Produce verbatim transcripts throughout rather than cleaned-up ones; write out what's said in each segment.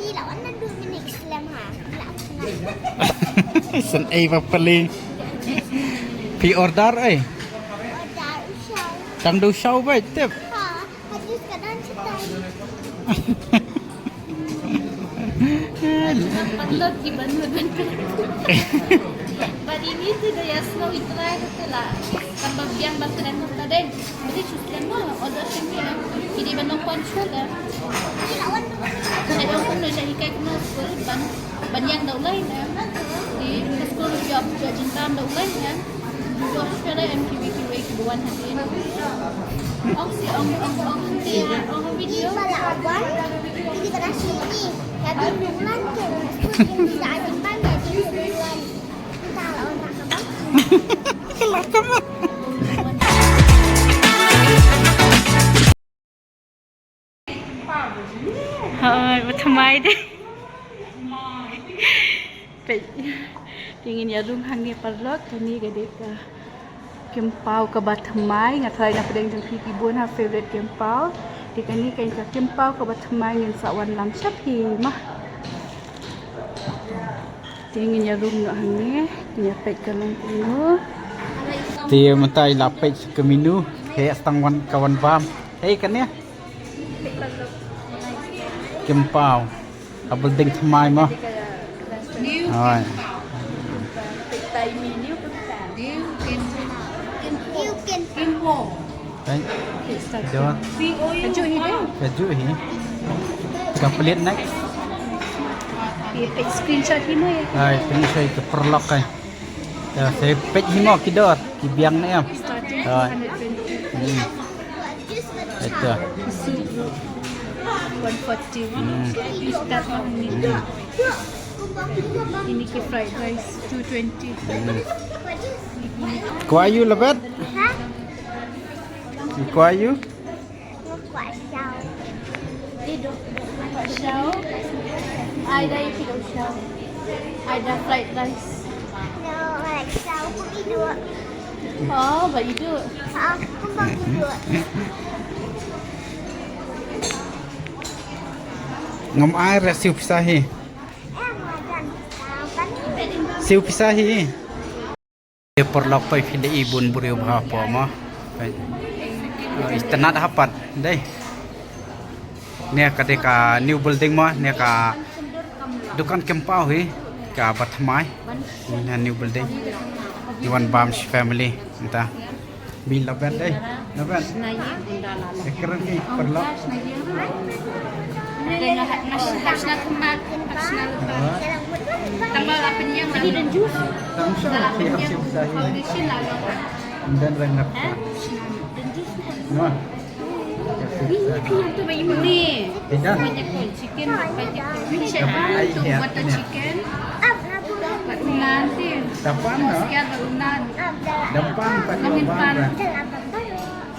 Lawan na du minit slem ha. Lawan na. Sen ei ba pali. Phi order ei. Order u shaw. Tang du shaw ba tip. Ha, hadis ka dan cetan. Patut di banu dan. Bad ini tu da ya snow itu lah tu lah. Tambah biang batu dan tadi. Jadi, shu slem ma, order shane. Ki dei ban long kwan shuh da. Sha ïoh kumno, sha hikai kumno skul ban, ban ïeng da u lai na. Dei ka skul ïoh, ïoh jingtam da u lai na. Ïoh shuh da em kiwei kiwei kiba wan hadien. Ong sih, ong, ong, ong, ong, ong video. Ini pala wan, ini kena sini. Tapi bulan tu, skul ini tak ada ban, jadi bulan. Kelakar mah. Hooid, ba thymmai de. Peit. Te ngin ïa rung hangne paralok, kane ka dei ka Kim paw kaba thymmai, nga tharai na pdeng jong phi ki bun ha favorite kim paw. Te kane ka dei ka kim paw kaba thymmai, ngin sa wan lang sha phi ma. Te ngin ïa rung noh hangne, ngin ïa peit ka long kumno. Te mynta i la peit ka menu, heh tang wan ka wan bam. Hei kane. Kim paw. Ka building thymmai mo. Hooid. Thank you. Ka juh hi. Ka juh hi. Ka plate next. Screenshot hi mo. Hooid, screenshot ka paralok kai. Te sa peit hi mo ki dor, ki biang ne em. Hooid. Hmm. Ito. One forty. Hmm. Ini ki fried rice, two twenty. Hmm. Kwah ïa u Labet? Ha? Kwah ïa u? Kwah shaw. Kwah shaw. Ai da ïa ki dei shaw. Ai da fried rice. No, I like shaw. Put it. Oh, ba iduh. Ha, kumba iduh. Ngam ai re siew pisa hi. Siew pisa hi. Te paralok peit phi dei bun briew bha hapoh mo. Peit. Itynnad ha pat dei. Ne ka dei ka new building mo, ne ka dukan kim paw hi kaba thymmai. Ne new building. Iwan bam shi family nta. Bi Labet dei. Labet. Ekran ki paralok. Dan rengap. Ni. Ni. Banyak chicken, banyak chicken. Butter chicken. Nanti. Sekian baru nan. Depan.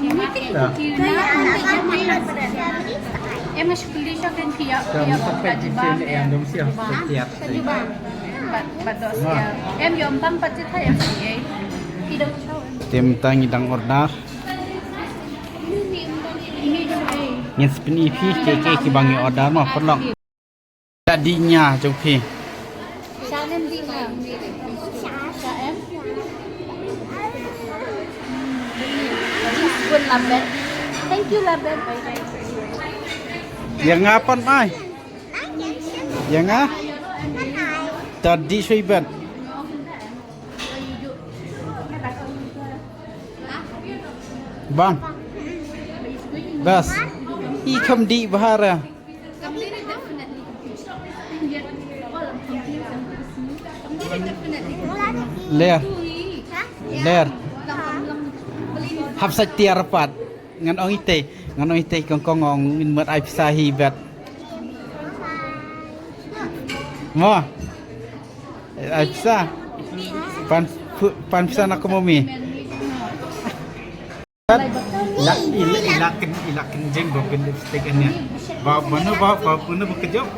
Ini kan kita. Em, mas beli siya kan kaya, kaya kita. Em, yung pang pati tayo siya. Te mynta ngi dang order. Ngin sa pyni phi ki, ki, kiba ngi order mo, paralok. Dih nia jong phi. Sha em dih nia. Sha em. Thank you, Labet. Ïa nga pan ai. Ïa nga. Dih shuwa bad. Bang. Bas. I kham dih bha ra. Ler. Ler. Hap sa tiar pat. Ngan ong ite, ngan ong ite kong kong ong min mat ai pisa hi bet. Mo. Ai pisa. Pan, pan pisa na ko momi. Ila, ila, ila ken, ila ken jeng ba ken lipstick ane. Ba, ba no ba, ba, ba no ba kejop.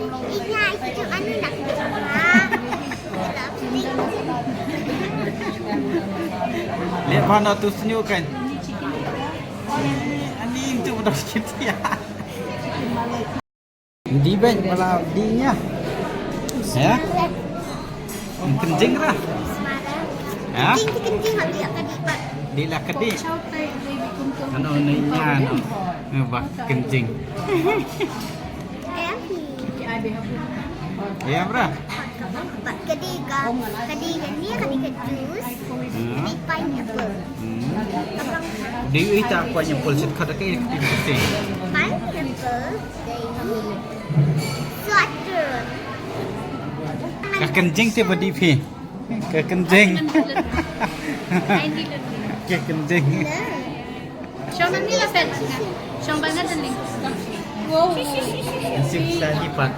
Le ba no tu senyum kan. Ani, ani itu ba dah sikit ya. Di bek bala di nya. Ya? Kynjing ra. Ya? Kynjing, kynjing, hal dia ka di bek. Di la ka di. Ano ni nya no. Ba kynjing. Em. Ya bra. Ka di ka, ka di ka ni, ka di ka juice, ka di pineapple. Hmm. Di ita pineapple sit ka da ka. Pineapple. Ka kynjing te ba di phi. Ka kynjing. Ka kynjing. Shong nang ni la pet. Shong ba nang ni. Wow. Sip sa ki pat.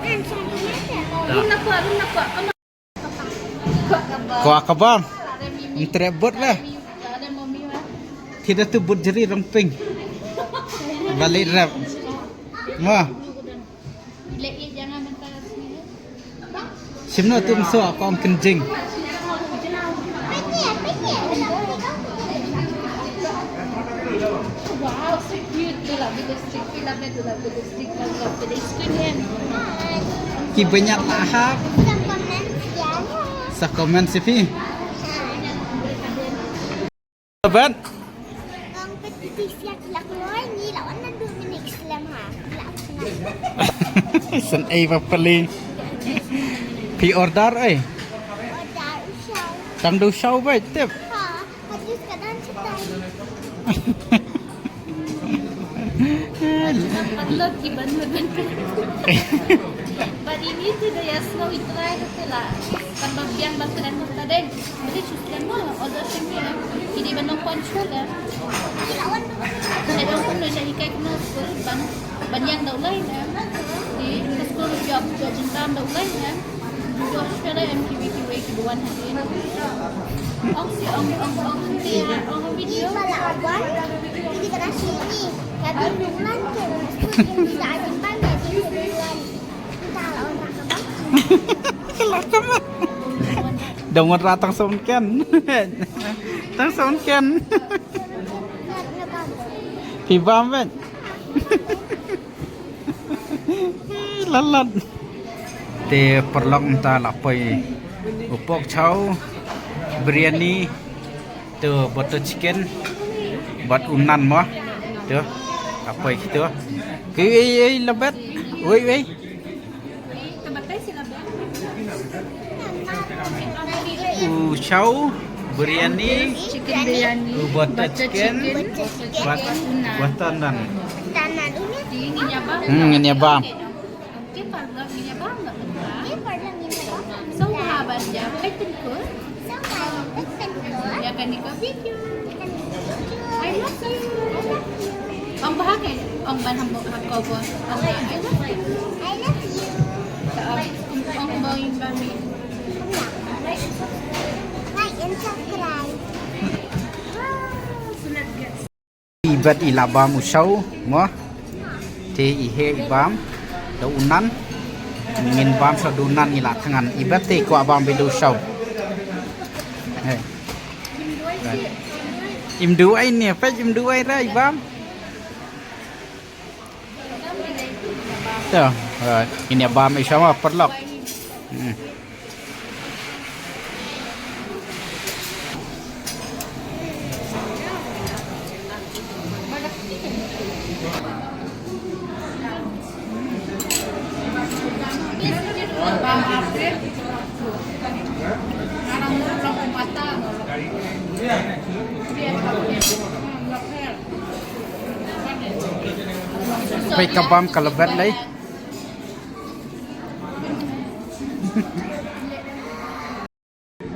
Run na kwa, run na kwa. Come on. Kwa ka bam. Ntre bot le. Ti da tu bot jeri rong ping. Balik rap. Ma. Shim no tum so kong kynjing. Wow, so cute. Ki banyat lahap. Sa comment si phi. Bat. Ngong pet iti siak lak loi ni lawan nandu minik slem ha. Lak na. San ei ba peli. Phi order ei. Order u shaw. Tang du shaw bai tip. Ha, ha jus ka dan chitai. Parlok ki ban ban. But ini tu da ya snow itrai tu la. Kan ba biang ba kren ta deng. Beri chus kan no, order sini ya. Ini ban nong pon chus ya. Saya dong pun dah ikai kena school ban ban yang dau lain ya. Di school job job jengkam dau lain ya. Job chus ya M T V T V ki buan hati. Ong si ong ong ong si ya ong video. Pala awan. Ini kena sini. Tapi bulan tu. School yang bisa aja pan ya di bulan. Kita kalau orang apa? Kelakam. Dong wan ra tang son ken. Tang son ken. Phi bam vet. Lalat. Te parlok mynta la poi u pork chow, biryani, tu butter chicken, bad u naan mo. Tu la poi kitu. Ki ei ei la bet. Oi oi. U chow, biryani, chicken biryani, u butter chicken, butter naan. Hmm, ngin ïa bam. Ong ba ha ka, ong ban hamok ha cover. Ong ba, I love you. I love you. Ong, ong ba in ba mi. Like and subscribe. I bet i la bam u chow mo. Te i heh i bam da u naan. Ngin bam sa da u naan, ngi la thngan. I bet te kwah bam beit da u chow. Hey. Im duwai ne, peit im duwai ra i bam. To, eh, ngin ïa bam i chow ma parlok. Hmm. Peit ka bam ka la bet lei.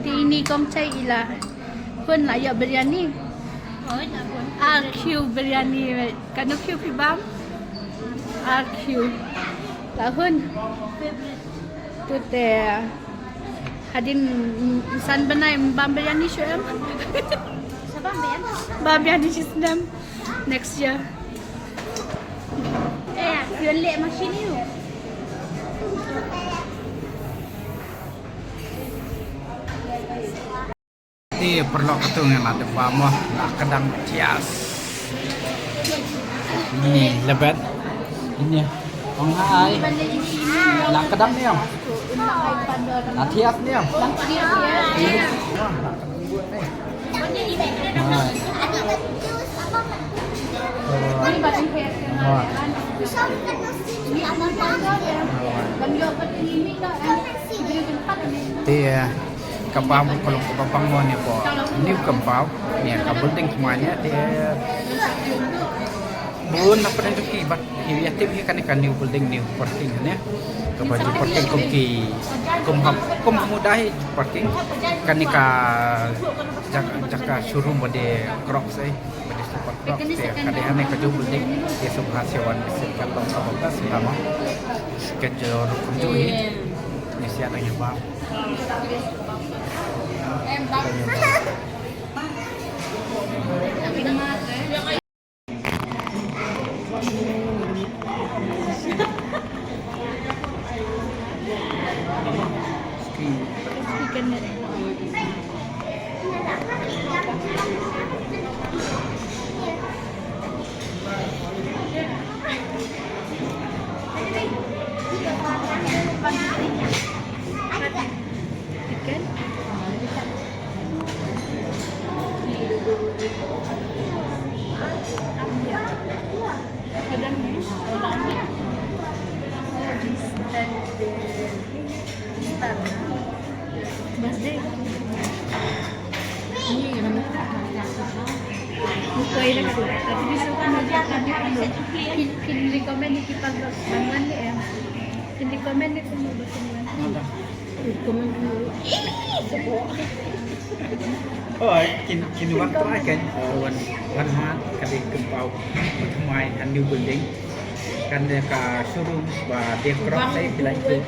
Te ini kong chai i la hun la ïoh biryani. Ar Q biryani, katno Q phi bam? Ar Q. La hun. Tu te hadien san bnai bam biryani shuh em. Bam biryani shisnem. Next year. Eh, yun le machine yu. Te parlok, katu nga la dep bam mo, la ka dang thiah. Ni lebet. Ini. Ong hai. Lang kedam niam. Athias niam. Hai. Hai. Te, eh, kaba bang, ka long kaba bang mo ne, hapoh New Campau ne, ka building thymmai ne, te, eh, bun na pdeng jong ki, bad ïa tip hi kane ka new building, new parking ne. Kaba ju parking kum ki, kum hap, kum ha mudai parking. Kane ka jaka, jaka showroom ba die Crocs eh. Ba die Super Crocs te ka dei hangne ka jong building. Te sngewbha sha wan visit ka long kaba best, sngewbha mo. Ka jong rukom jong hi. Ni siat dang ïa ba. Chicken. Birthday. Pin, pin recommend ni kita ban wan ni em. Pin recommend ni kita ban wan. Recommend ni. Oh, kin, kin wan try kan. Wan, wan ma ka dei Campau. Thymmai, a new building. Kan dei ka showroom ba die Crocs eh, phi la ïohi.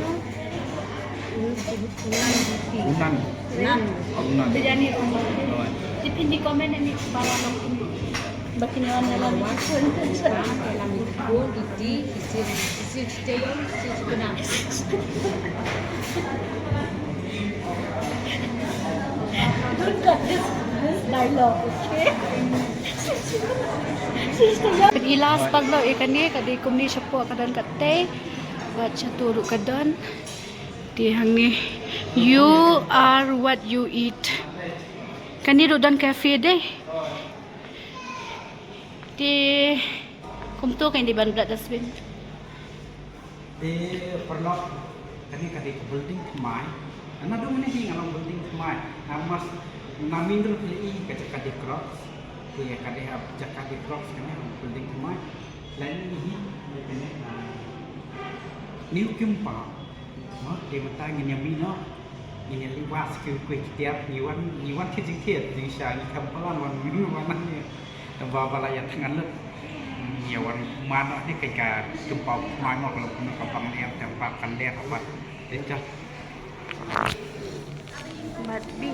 Unan. Unan. Unan. Biryani Unan. Oh. Te phin di comment ni para long ba kin wan ïalam. Wan ïalam ko di di, di di. Don't cut this, this dialogue, okay? Peit, i last parlok ïa kane ka dei kumne shapoh, ka don katai bad shato ruh ka don. Te hangne, you are what you eat. Kane ruh don cafe de. Te kumto kan dei ban bret dustbin. Te parlok, kane ka dei ka building thymmai. Naduh mynne hi nga long building thymmai. Nga mut na mynta phi la i ka jaka die Crocs. Te ka dei ha jaka die Crocs kane, building thymmai. Lane hi kane, ah, New Campau. Mo, te mynta ngin ïa mih noh. Ngin ïa leit wad sha kiwei kiwei ki tiar, ngi wan, ngi wan thied jingthied, jingshisha ngi khlem plan wan, wan hangne. Ba, ba la ïa thngan lut. Ngi ïa wan man noh hangne, ka Campau thymmai mo, ka long kumno ka bang lyer, te ba kan lyer ba. Te ja. Bad bi.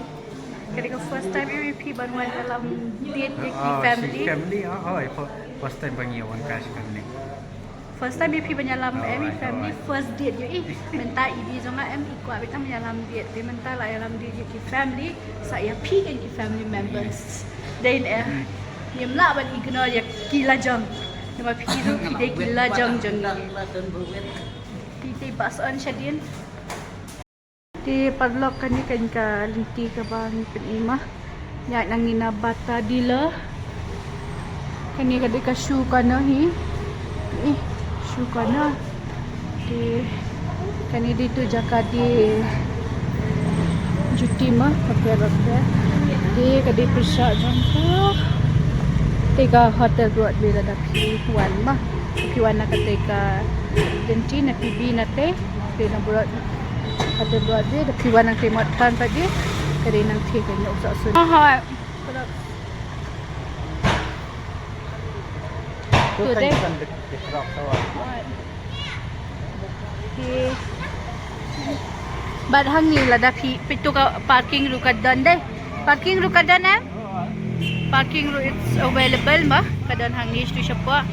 Ka dei ka first time em ïa phi ban wan ïalam date ïa ki family. Family, oh, oh, first time ba ngi ïa wan ka sha kane. First time ïa phi ban ïalam em ïa ki family, first date ïa i. Mynta i dei jong nga em i kwah beit ban ïalam date. Te mynta la ïalam date ïa ki family, sa ïa phi ken ki family members. Dei ne em. Ngim lah ban ignore ïa ki lajong. Namar phi ruh ki dei ki lajong jong ngi. Phi te bas on shadien. Te parlok kane kan ka lynti kaba ngi pyni ma. Ïa nang ina Bata dealer. Kane ka dei ka shoe corner hi. Ih, shoe corner. Te kane dei tu jaka die juti ma, ka pher ka pher. Te ka dei pyrshah jong ka. Te ka Hotel Broadway lada phi wan ma. Phi wan na kata ka lynti na phi bi na te. Te na Broad-, Hotel Broadway, da phi wan nangta mot pan pat dei. Ka dei nangta ka nyok sa sun. Aha. Tu dei. Okay. Bad hangne lada phi, phi tu ka parking ruh ka don dei. Parking ruh ka don em? Parking ruh it's available ma. Ka don hangne tu shapoh.